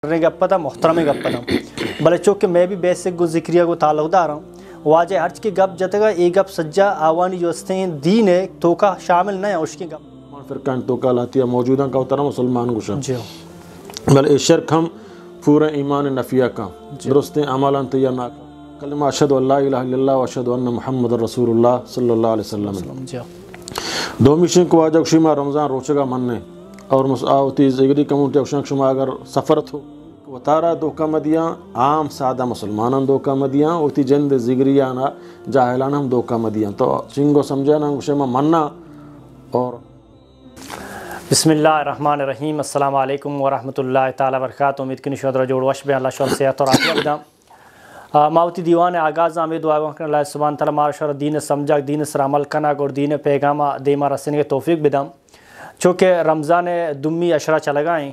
شریں گپ اتاں، محترمیں گپ اتاں۔ بلے چونکہ مئے بھی بیسک گوں ذکری ءَ گوں تعلق دار اَنت، واجہ ہرچ کہ گپ جتگ ءَ، اے گپ سجا آوانی جو استیں دین ءِ توکا شامل نہ اَنت، اشکیں گپ۔ فرقہ اَنت توکا لہتیا موجود اَنت کہ وترا مسلمان گوش اَنت۔ جی۔ بلے اے شرک ہم پورا ایمان نفی ءَ کاں۔ جی۔ درستیں عملاں تیا نہ کاں۔ کلمہ اشہد ان لا الہ الا اللہ و اشہد ان محمد رسول اللہ صلی اللہ علیہ وسلم۔ جی۔ دومی شنک واجہ گوشی ما رمضان روچگا منیں اور مس-، آ وتی زگری کمیونٹی گوشاں کہ شما اگر سفر تو وتارا دھوکہ مدیاں، عام سادہ مسلماناں دھوکہ مدیاں، وتی جند زگریانا جاہلان ہم دھوکہ مدیاں۔ تو چنگو سمجھانا گوشے ما مننا اور بسم اللہ الرحمن الرحیم۔ السلام علیکم ورحمۃ اللہ تعالی وبرکاتہ۔ امید کنی شما درا جوڑ وش بے، اللہ شما صحت اور عافیت بداں۔ آ، ما وتی دیوان آغاز ہمیں دعا گون کن، اللہ سبحانہ تعالی مارا شورا دین سمجھاگ، دین سر عمل کناگ اور دین پیغام دیما رسنے کے توفیق بداں۔ چونکہ رمضان دومی عشرہ چلگا ہیں،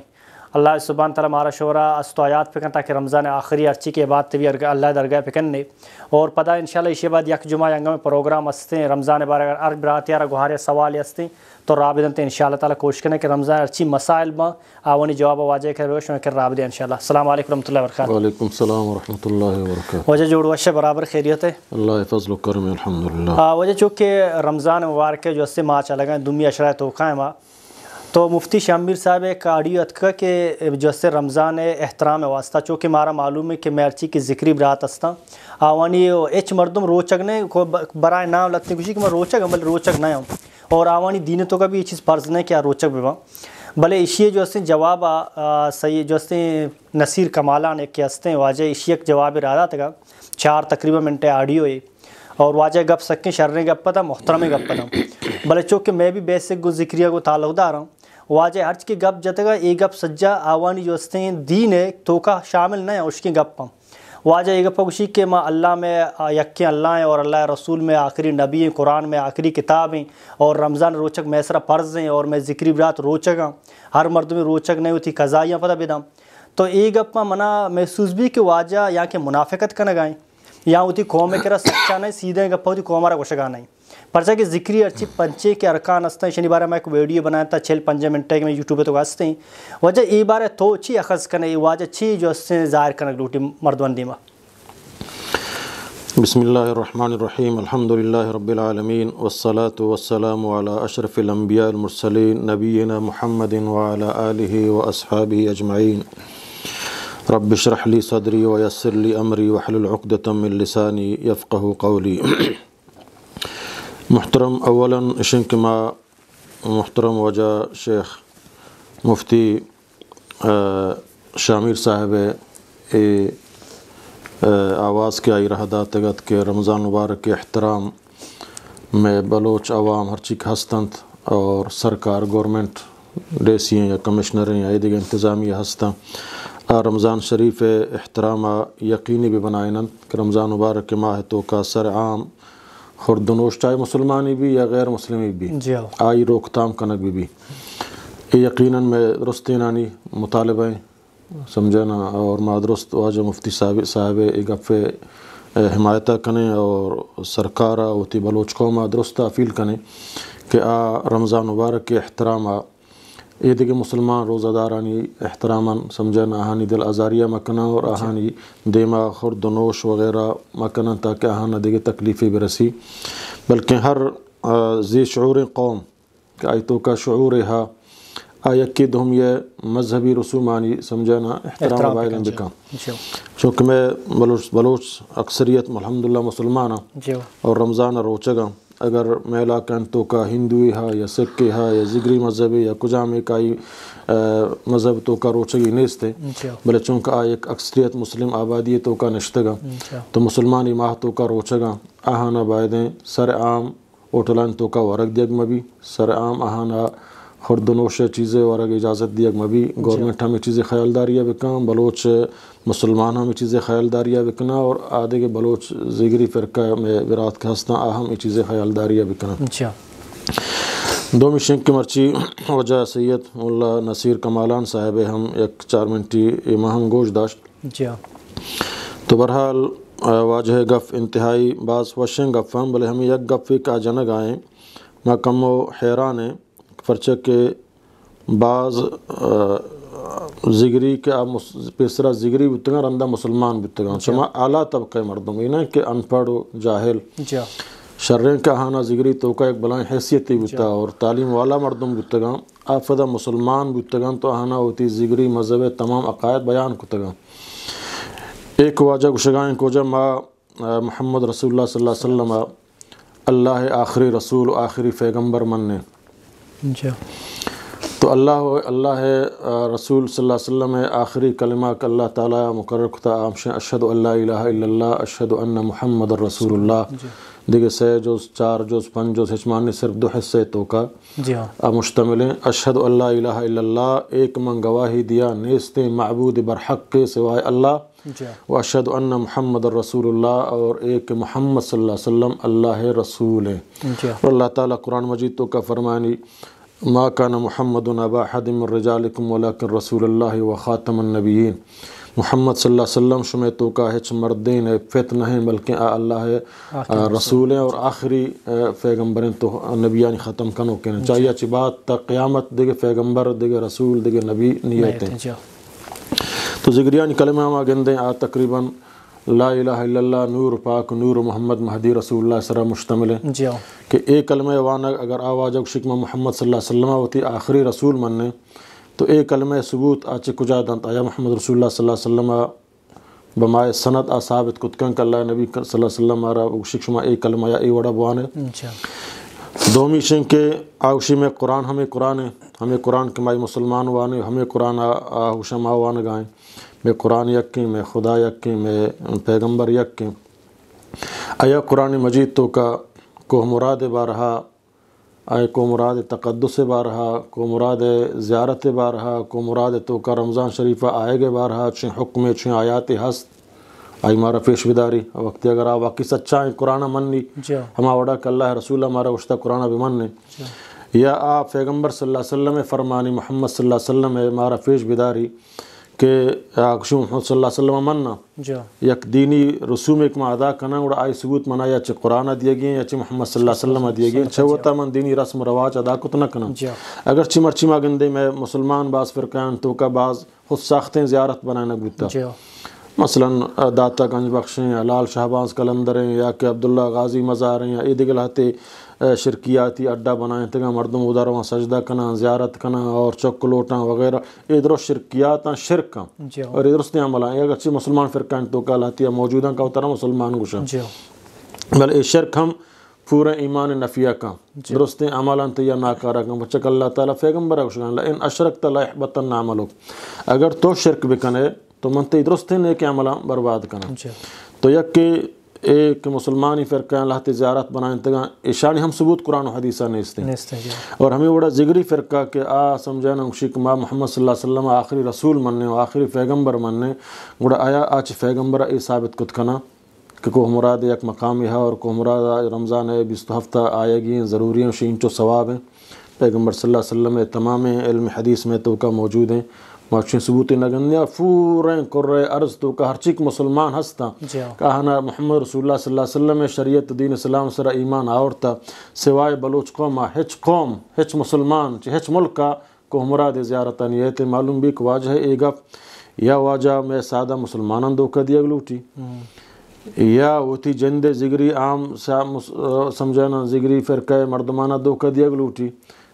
اللہ سبحانہ تعالی مارا شورا استو حیات پکن تاکہ رمضان آخری ہرچی کے بعد تبی اللہ درگاہ پکن نے۔ اور پدا انشاءاللہ ایشی بعد یک جمعہ انگا میں پروگرام ہستیں، رمضان بارے اگر ہر براتی آرا گوہارے سوال ہستیں تو رابطہ انت، انشاءاللہ تعالی کوشش کریں کہ رمضان ہرچی مسائل باں آوانی جواب واجہ کر بگوش، شما کر رابطہ انشاءاللہ۔ السلام علیکم ورحمۃ اللہ وبرکاتہ۔ وعلیکم السلام ورحمۃ اللہ وبرکاتہ۔ واجہ جوڑ وش، برابر خیریت ہے؟ اللہ فضل و کرم، الحمدللہ۔ آ، واجہ چونکہ رمضان مبارک جو است ماہ چلگا ہیں، دومی عشرہ توکا ہیں ما، تو مفتی شمیر صاحب ایک آڈیو اتکا کہ جو است رمضان احترام واسطہ، چونکہ مارا معلوم ہے کہ مرچی کی ذکری برات استاں، آوانی اچ مردم روچگ نے کو ب-، برائے نام لگتے گوشی کہ میں روچگ ہم، بل روچگ نہ ہوں۔ اور آوانی دین توکا بھی یہ چیز فرض نہیں کہ آ روچگ بباں۔ بلے ایشی جو استیں جواب آ، آ، سید جو استیں نصیر کمالان ایک کہ استیں واجہ، ایشی ایک جواب را داتگا، چار تقریباً منٹ آڈیو ہے۔ اور واجہ گپ سکیں شریں گپ اتاں، محترمیں گپ اتاں۔ بلے چونکہ مئے بھی بیسک گوں ذکری ءَ گوں تعلق دار اَنت، واجہ ہرچ کہ گپ جتگ ءَ، اے گپ سجا آوانی جو استیں دین ءِ توکا شامل نہ اَنت، اشکیں گپ اَنت۔ واجہ اے گپ ءَ گوشی کہ ما اللہ مئے، آ، یکیں اللہ ایں اور اللہ ءِ رسول مئے آخری نبی ایں، قرآن مئے آخری کتاب ایں اور رمضان روچگ مئے سرا فرض ایں اور مئے ذکری برات روچگ اَنت، ہر مردمے روچگ نہ وتی قضائیاں پدا بداں۔ تو اے گپ ءَ منا محسوس بی کہ واجہ یا کہ منافقت کنگ ءَ ایں یا وتی قوم ءِ کرا سچا نہ ایں، سیدھیں گپ ءَ وتی قوم ءَ را گوشگ ءَ نہ ایں۔ پرچا کہ ذکری ہرچی پنچیں کہ ارکان ہستاں، ایشانی بارے ءَ ما یک ویڈیو بنائینتا، چل پنجاہ منٹ ءِ کہ مئے یوٹیوب ءِ تو ہستیں۔ واجہ اے بارے ءَ تو چی اخذ کنے؟ اے واجہ چی جو استیں ظاہر کنگ لوٹی مردمانی دیما؟ بسم اللہ الرحمن الرحیم۔ الحمدللہ رب العالمین، والصلاة والسلام علی اشرف الانبیاء المرسلین، نبینا محمد وعلی آلہ واصحابہ اجمعین۔ رب اشرح لی صدری ویسر لی امری واحلل عقدۃ من لسانی یفقہوا قولی۔ محترم، اولاً اشیں کہ ما محترم واجہ شیخ مفتی، آ، شامیر صاحب ءِ اے، آ، آواز کہ آئی راہ داتگ ات کہ رمضان مبارک ءِ احترام مئے بلوچ عوام ہرچی کہ ہست انت اور سرکار، گورنمنٹ، ڈی سی ایں یا کمشنر ایں یا اے دگہ انتظامیہ ہستاں، آ رمضان شریف ءِ احترام ءَ یقینی بہ بنائین انت کہ رمضان مبارک ءِ ماہ ءِ توکا سر عام خورد و نوش چاہے مسلمانی بی یا غیر مسلمی بی، جی ہاں۔ آئی روک تام کنگ بہ بی۔ اے یقیناً مئے درستینانی مطالبہ ایں، سمجھے نا، اور ما درست واجہ مفتی صاحب، صاحب ءِ اے گپ ءِ حمایت ءَ کنیں اور سرکار ءَ وتی بلوچ قوم ءَ درست اپیل کنیں کہ آ رمضان مبارک ءِ احترام ءَ اے دگہ مسلمان روزہ دارانی احتراماً سمجھن، آہانی دل آزاری ءَ مکناں اور آہانی دیما خورد و نوش وغیرہ مکناں تاکہ آہانا دگہ تکلیفے برسی، بلکن ہر، آ، ذی شعوریں قوم کہ آئی توکا شعورے ہا، آ یکے دومی ءِ مذہبی رسومانی سمجھن احترام احترام بایدن بکن۔ بکن۔ جی۔ چونکہ مئے بلوچ، بلوچ اکثریت الحمدللہ مسلمان آں جی۔ اور رمضان ءِ روچگاں۔ اگر مئے علاقہ انت توکا ہندوے ہا یا سکھے ہا یا زگری مذہبے یا کجامے کہ آئی، آ، مذہب توکا روچگی نیست ہے۔ جی۔ بلے چونکہ آ یک اکثریت مسلم آبادی توکا نشتگاں۔ جی۔ تو مسلمانی ماہ توکا روچگاں، آہانا بایدیں سر عام ہوٹلانی توکا ورگ دیگ مبی، سر عام آہانا خورد و نوش ءِ چیزے ورگ اجازت دیگ مبی۔ جی۔ گورنمنٹ ہمے چیزے خیالداری ءَ بکن، بلوچ مسلمان ہم اے چیزے خیالداری ءَ بکناں اور آ دگہ بلوچ زگری فرقہ مئے برات کہ ہستاں، آ ہم اے چیزے خیالداری ءَ بکناں۔ جی۔ دومی شنک کہ مرچی واجہ سید ملا نصیر کمالان صاحب ءِ ہم یک چار منٹی اے ما ہم گوش داشت۔ جی۔ تو بہرحال، آ، واجہ ءِ گپ انتہائی باز وشیں گپ ہم، بلے ہمے یک گپے کہ آ جنگ ءَ ایں، ما کمو حیران ایں، پرچہ کہ باز، آ، ذگری کہ آ مس-، پیسرا ذگری بوتگاں، رندا مسلمان بوتگاں۔ جی۔ شما اعلیٰ طبقہ مردم، اے نہ کہ ان پڑھ و جاہل۔ جی۔ شریں کہ آہانا ذگری توکا یک بلائیں حیثیتی بوتا، جی، اور تعلیم والا مردم بوتگاں۔ آ پدا مسلمان بوتگاں تو آہانا وتی ذگری مذہب تمام عقائد بیان کتگاں۔ ایک واجہ گشگائیں کوجا ما، آ، محمد رسول اللہ صلی اللہ علیہ وسلم اللہ آخری رسول و آخری پیغمبر منیں۔ جی۔ تو اللہ، اللہ، آ، رسول صلی اللہ علیہ وسلم آخری کلمہ کہ اللہ تعالی مقرر کتا، آ ہمشیں اشہد ان لا الہ الا اللہ، اشہد ان محمد رسول اللہ۔ جی۔ دیگہ سے جز، چار جز، پنج جز، ہچ معنی، صرف دو حصے توکا، جی ہاں، آ مشتمل ہیں۔ اشہد ان لا الہ الا اللہ، ایک من گواہی دیا، نیستیں معبود برحق کے سوائے اللہ، جی۔ و اشہد ان محمد رسول اللہ، اور ایک محمد صلی اللہ علیہ وسلم اللہ رسول ہیں۔ جی۔ اور اللہ تعالی قرآن مجید توکا فرمانی، ما کان محمد ابا احد من رجالکم ولکن رسول اللہ و خاتم النبیین۔ محمد صلی اللہ علیہ وسلم شمے توکا ہچ مردین پت نہیں، بلکہ آ اللہ آخری آ، رسول۔ رسول ہیں اور آخری، آ، پیغمبر ہیں تو نبیانی ختم کنوکیں۔ جی۔ چاہیے چی بات تا قیامت دیگہ پیغمبر، دیگہ رسول، دیگہ نبی نیت ہیں۔ نیت ہیں، جی۔ تو ذگریانی کلمہ ما گندیں، آ تقریباً لا الہ الا اللہ، نور پاک، نور محمد مہدی رسول اللہ سرا مشتمل ہیں۔ جی ہاں۔ کہ اے کلمہ وانگ اگر آ واجہ گشی کہ ما محمد صلی اللہ علیہ وسلم وتی آخری رسول منیں، تو اے کلمہ ثبوت آ چہ کجا دنت؟ آیا محمد رسول اللہ صلی اللہ علیہ وسلم بمائے سند آ ثابت کت کن کہ اللہ نبی صلی اللہ علیہ وسلم مارا گشی کہ شما اے کلمہ یا اے وڑا بوانے؟ جی۔ دومی شنگ کہ آ گشی میں قرآن ہمیں قرآن ہے، ہمیں قرآن کہ مائی مسلمان وانے، ہمیں قرآن آ، آ گشا ما وانگائیں۔ میں قرآن یکیں، میں خدا یکیں، میں پیغمبر یکیں۔ آیا قرآن مجید توکا کوہ مراد بارہا، آیا کوہ مراد تقدس بارہا، کوہ مراد زیارت بارہا، کوہ مراد توکا رمضان شریف آئیگ بارہا، چین حکم، چین آیات ہست، آئی مارا پیش بداری۔ وقتی اگر آ واقعی سچائیں قرآن منی، جی۔ ہما وڑا کہ اللہ رسول مارا گشتا قرآن بمنے۔ جی۔ یا آ پیغمبر صلی اللہ علیہ وسلم فرمانی، محمد صلی اللہ علیہ وسلم مارا پیش بداری، کہ آ گشی محمد صلی اللہ علیہ وسلم مننا۔ جی۔ یک دینی رسومے کہ ما ادا کناں، گڑا آئی ثبوت منا یا چہ قرآن دیگی یا چہ محمد صلی اللہ علیہ وسلم دیگی، چہ وتا من دینی رسم و رواج ادا کت نہ کناں۔ جی۔ اگرچہ مرچی ما گندے میں مسلمان باز فرقہ آن توکا باز خود ساختیں زیارت بنائینگ بوتا۔ جی۔ مثلاً داتا گنج بخشیں یا لال شہباز قلندریں یا کہ عبداللہ غازی مزاریں یا اے دگہ لہتے شرکیاتی اڈا بنائینتگاں، مردم اودا رواں سجدہ کناں، زیارت کناں اور چک لوٹاں وغیرہ۔ اے درست شرکیات آں، شرک آں۔ جی ہاں۔ اور اے درستیں عمل آں۔ اے اگرچہ مسلمان فرقہ آن توکا لہتیا موجود آں کہ وترا مسلمان گوشاں۔ جی ہاں۔ بلے اے شرک ہم پورا ایمان نفیہ کاں۔ جی۔ درستیں عمل آں تیا ناکارہ کاں۔ پرچا کہ اللہ تعالی پیغمبر گوشگاں، لئن اشرکت لیحبطن عملک۔ اگر تو شرک بکنے تو من تئی درستیں نیکیں عملاں برباد کناں۔ جی۔ تو یک کہ اے کہ مسلمانی فرقہ آں لہتے زیارت بنائینتگاں، ایشانی ہم ثبوت قرآن و حدیثا نیستیں۔ نیستیں، جی۔ اور ہمیں وڑا ذگری فرقہ کہ آ سمجھانا گوشی کہ ما محمد صلی اللہ علیہ وسلم آخری رسول منیں و آخری پیغمبر منیں، گڑا آیا آ چہ پیغمبر اے ثابت کت کناں کہ کوہ مراد یک مقامی ہے اور کوہ مراد رمضان بیست و ہفت آیگی ہیں، ضروری ہیں، شی انچو ثواب ہیں۔ پیغمبر صلی اللہ علیہ وسلم تمامیں علم حدیث میں توکا موجود ہیں۔ ما چین ثبوت نہ گندیا، پوریں کرے ارض توکا ہر چیک مسلمان ہستاں۔ جی ہاں۔ کہ آہانا محمد رسول اللہ صلی اللہ علیہ وسلم شریعت دین اسلام سرا ایمان آورتا، سوائے بلوچ قوم ہچ قوم، ہچ مسلمان، چہ ہچ ملکا کوہ مراد زیارتا نیت۔ معلوم بی کہ واجہ اے گپ یا واجہ میں سادہ مسلمانان دھوکہ دیگ لوٹی۔ ہم۔ یا وتی جند ذگری عام سا-، مس-، سمجھانا ذگری فرقہ مردمانا دھوکہ دیگ لوٹی،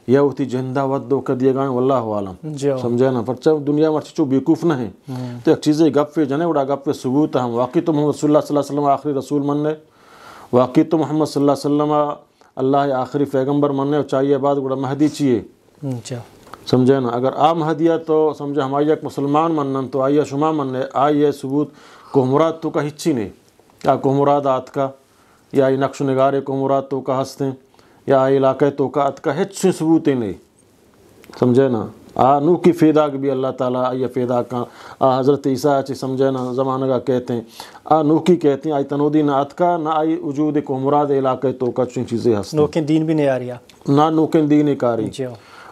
یا وتی جندا وت دھوکہ دیگائیں، واللہ عالم۔ جی۔ سمجھانا، پرچا دنیا مرچی چو بیوقوف نہ ہیں۔ ہم۔ تو یک چیزے گپ پہ جنے، وڑا گپ پہ ثبوت ہم۔ واقعی تو محمد رسول اللہ صلی اللہ علیہ وسلم آخری رسول مننے، واقعی تو محمد صلی اللہ علیہ وسلم اللہ آخری پیغمبر مننے و چاہیے بعد گڑا مہدی چیے؟ اچھا۔ سمجھے نا؟ اگر آ مہدی ء تو سمجھے ہمائی یک مسلمان منن تو آئی ء شما مننے، آئی ء ثبوت کوہ مراد توکا ہچی نے۔ آ کوہ مراد آتکا یا آئی نقش و نگارے کوہ مراد توکا ہستیں یا آئی علاقہ توکا آتکا، ہچ ثبوتے نے۔ سمجھے نا؟ آ نوکی فیداگ بھی اللہ تعالی آئی فیداگ کن۔ آ حضرت عیسیٰ چی سمجھے نا زمانگا کہتے ہیں۔ آ نوکی کہتے ہیں، آئی تنودی نہ آتکا، نہ آئی وجود کوہ مراد علاقہ توکا چین چیزیں ہستیں۔ نوکیں دین بھی نہیں آ رہی۔ نہ نوکیں دین کاری، جی۔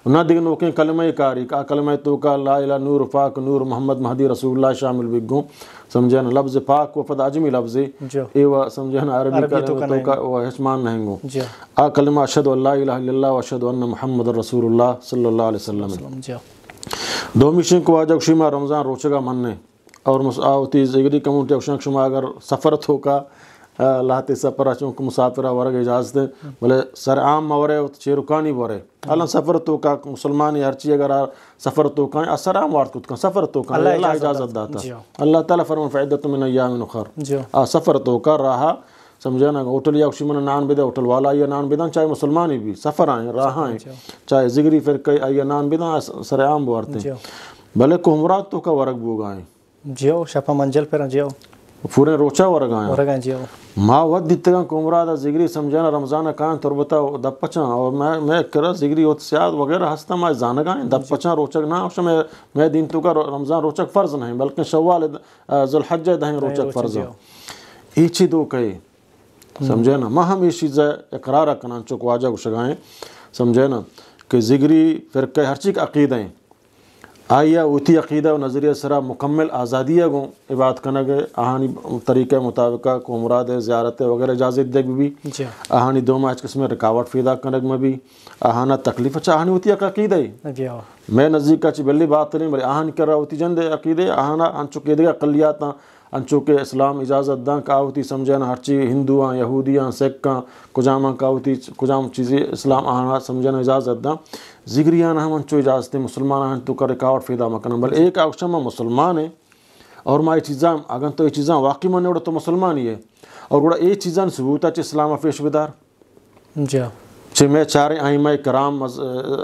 نہ دگہ نوکیں کلمہ کاری، کہ آ کلمہ توکا لا الہ، نور پاک، نور محمد مہدی رسول اللہ شامل بگوں۔ سمجھے نا؟ لفظ پاک و پد عجمی لفظ، جی۔ اے و سمجھے نا؟ عربی عربی کلمہ توکا توکا نہیں۔ و ہچ مان نہیں گوں۔ جی۔ آ کلمہ اشہد ان لا الہ الا اللہ و اشہد ان محمد رسول اللہ صلی اللہ علیہ وسلم۔ جی۔ دومی شین کو واجہ گوشی ما رمضان روچگا مننے اور مس-، آ وتی زگری کمیونٹی گوشن کہ شما اگر سفر توکا، آ، لہتے سفر چونکہ مسافر ورگ اجازت ہے، بلے سر عام مورے وت چیرکانی بورے۔ الان سفر توکا مسلمانی ہرچی اگر آ سفر توکا آ سر عام وارت کت کن، سفر توکا اللہ اللہ اجازت اجازت داتا۔ جی ہاں۔ اللہ تعالی فرمان فعدۃ من ایام اخر۔ جی ہاں۔ آ سفر توکا راہ سمجھے نا، ہوٹل یا کسی من نان بدے، ہوٹل والا آئی نان بدن، چاہے مسلمانی بھی، سفر آئیں، راہ آئیں، جی۔ چاہے زگری فرقہ آئی نان بدن، آ س-، سر عام بوارتے۔ جی۔ بلے کوہ مراد توکا ورگ بوگا ہیں۔ جیو، شپا منجل پر جیو۔ پورے روچا ورگا ہیں۔ ورگا جیو۔ ما وت دیتگاں کوہ مراد زگری سمجھے نا، رمضان کان تربتا دپ پچاں اور میں، میں کرا زگری وت سیاد وغیرہ ہستا، ما زانگا ہیں، دپ جی۔ پچاں روچگ نہ، میں، میں دین توکا رمضان روچگ فرض نہیں، بلکہ شوال، آ، ذوالحجہ دہیں دہیں روچگ روچگ فرض ہیں۔ جیو۔ اے چی دو کہے؟ سمجھے نا؟ ما ہم اے چیز ء اقرار ء کناں، چک واجہ گوشگا ہیں، سمجھے نا، کہ زگری فرقہ ہرچی کہ عقیدہ ہیں، آئی ء وتی عقیدہ و نظریہ سرا مکمل آزادی ء گوں عبادت کنگ ء، آہانی طریقہ مطابق ء کوہ مراد ء زیارت ء وغیرہ اجازت دیگ بہ بی۔ جی۔ آہانی دوما ہچ قسم ء رکاوٹ پیدا کنگ مہ بی، آہانا تکلیف، اچھا، آہانی وتی یک عقیدہ ہے۔ جی ہاں۔ مئے نزیک ء چہ بلے باطل ہیں، بلے آہانی کرا وتی جند ء عقیدہ، آہانا انچو کہ دگہ اقلیات آں، انچو کہ اسلام اجازت داں کہ آ وتی سمجھے نا ہرچی ہندو آں، یہودی آں، سکھ آں، کجام آں کہ آ وتی کجام چیزی اسلام آہانا سمجھے نا اجازت داں۔ زگریان ہم انچو اجازت، مسلمان آہانی توکا رکاوٹ پیدا مکنن۔ بلے ایک آکشن ما مسلمان ہیں اور ما اے چیزاں، اگن تو اے چیزاں واقعی من وڑا تو مسلمان ہی ہے اور گڑا اے چیزاں ثبوت چہ اسلام پیش بدار۔ جی۔ چہ مئے چاریں ائمہ کرام مز-،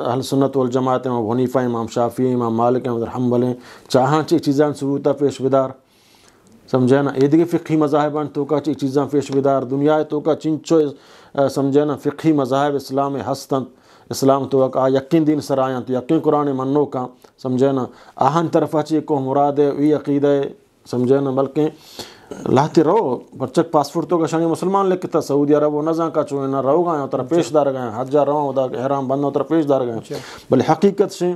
اہل سنت والجماعت، امام حنیفہ، امام شافعی، امام مالک، امام حنبل ہیں، چاہاں چہ چیزاں ثبوت پیش بدار۔ سمجھے نا؟ اے دگہ فقہی مذاہباں توکا چہ چیزاں پیش بدار۔ دنیا توکا چنچو، آ، سمجھے نا، فقہی مذاہب اسلام ہستنت۔ اسلام توکا آ یکیں دین سرا آیاں تو یکیں قرآن منوکاں۔ سمجھے نا؟ آہان طرفا چہ کوہ مراد ہے، وی عقیدہ ہے۔ سمجھے نا؟ بلکہ لہتے رو، پرچک پاسپورٹ توکا شانی مسلمان لکھتا، سعودی عرب و نزان کا چوئے نا روگا ہیں، ترا پیش دارگا ہیں، حجا رواں، ادا احرام بنداں، ترا پیش دارگا ہیں۔ جی۔ بلے حقیقت شیں،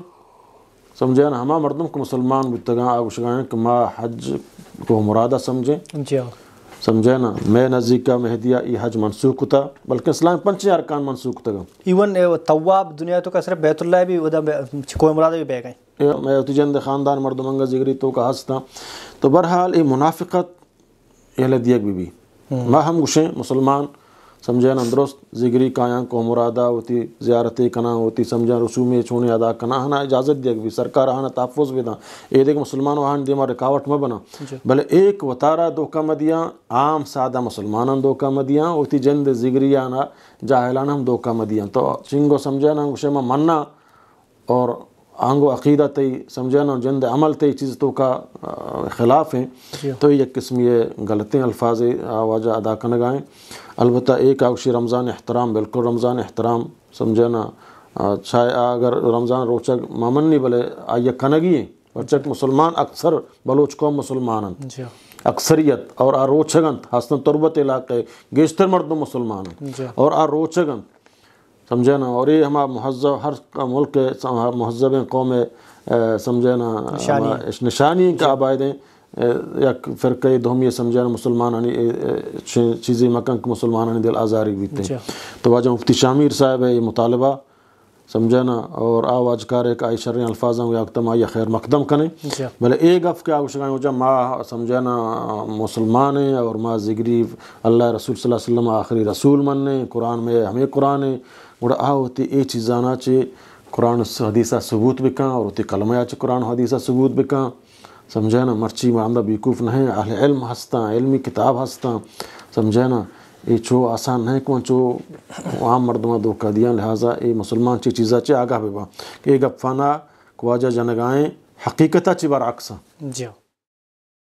سمجھے نا، ہما مردم کہ مسلمان بوتگاں، آ گوشگا ہیں کہ ما حج کوہ مرادا سمجھیں۔ جی ہاں۔ سمجھے نا، مئے نزیکا مہدیا ای حج منسوخ کتا، بلکہ اسلام پنچیں ارکان منسوخ کتگا۔ ایون، اے، طواف دنیا توکا صرف بیت اللہ بھی، ادا بے-، کوہ مراد بھی بہ گئے۔ اے مئے وتی جند خاندان مردم انگا زگری توکا ہستاں۔ تو بہرحال اے منافقت یلہ دیگ بہ بی۔ ہم۔ ما ہم گوشیں مسلمان سمجھے نا درست زگری کایاں کوہ مرادا وتی زیارتے کناں، وتی سمجھے نا رسومے چونے ادا کناں، آہانا اجازت دیگ بہ بی، سرکار آہانا تحفظ بداں۔ اے دگہ مسلمان آہانی دیما رکاوٹ مہ بناں۔ جی۔ بلے ایک وتارا دھوکہ مہ دیاں، عام سادہ مسلماناں دھوکہ مہ دیاں، وتی جند زگریانا جاہلان ہم دھوکہ مہ دیاں۔ تو چنگو سمجھے نا گوشے ما مناں، اور آنگو عقیدہ تئی سمجھے نا، جند عمل تئی چیز توکا، آ، خلاف ہیں، جی۔ تو یک قسمی غلطیں الفاظ آ واجہ ادا کنگا ہیں۔ البتہ ایک آگوشی رمضان احترام، بالکل رمضان احترام سمجھے نا، آ، چاہے آ اگر رمضان روچگ مہ منی بلے آئی کنگی ہیں، پرچک مسلمان اکثر بلوچ قوم مسلمان ہیں۔ جی۔ اکثریت اور آ روچگ انت، خاصتاً تربت علاقے گیشتر مردم مسلمان ہیں۔ جی۔ اور آ روچگ انت۔ سمجھے نا؟ اور اے ہما مہذب، ہر ملک ء سم-، ہر مہذبیں قوم ء، اے، سمجھے نا؟ نشانی۔ ہما اش-، نشانی ہیں کہ جی۔ آ باید ہیں، اے، یک فرقہ دومی سمجھے نا مسلمانانی، اے، اے، چ-، چیزی مکن کہ مسلمانانی دل آزاری بیتے۔ جی۔ تو واجہ مفتی شاہ میر صاحب ء اے مطالبہ سمجھے نا؟ اور آ واجکار ایک آئی شریں الفاظاں یا تم آئی خیر مقدم کنے۔ جی۔ بلے اے گپ کہ آ گوشگا ہیں، واجہ ما سمجھے نا مسلمان ہیں اور ما زگری اللہ رسول صلی اللہ علیہ وسلم آخری رسول منیں، قرآن مئے ہمے قرآن ہیں، گڑا آ وتی اے چیزانا چہ قرآن و حدیثا ثبوت بکن اور وتی کلمہ چہ قرآن و حدیثا ثبوت بکن۔ سمجھے نا؟ مرچی ما ہمدا بیوقوف نہیں، اہل علم ہستاں، علمی کتاب ہستاں۔ سمجھے نا؟ اے چو آسان نہیں کہ چو عام مردماں دھوکہ دیاں، لہذا اے مسلمان چہ چیزا چہ آگاہ بباں کہ اے گپانا کہ واجہ جنگائیں حقیقتا چہ برعکس ہیں۔ جی۔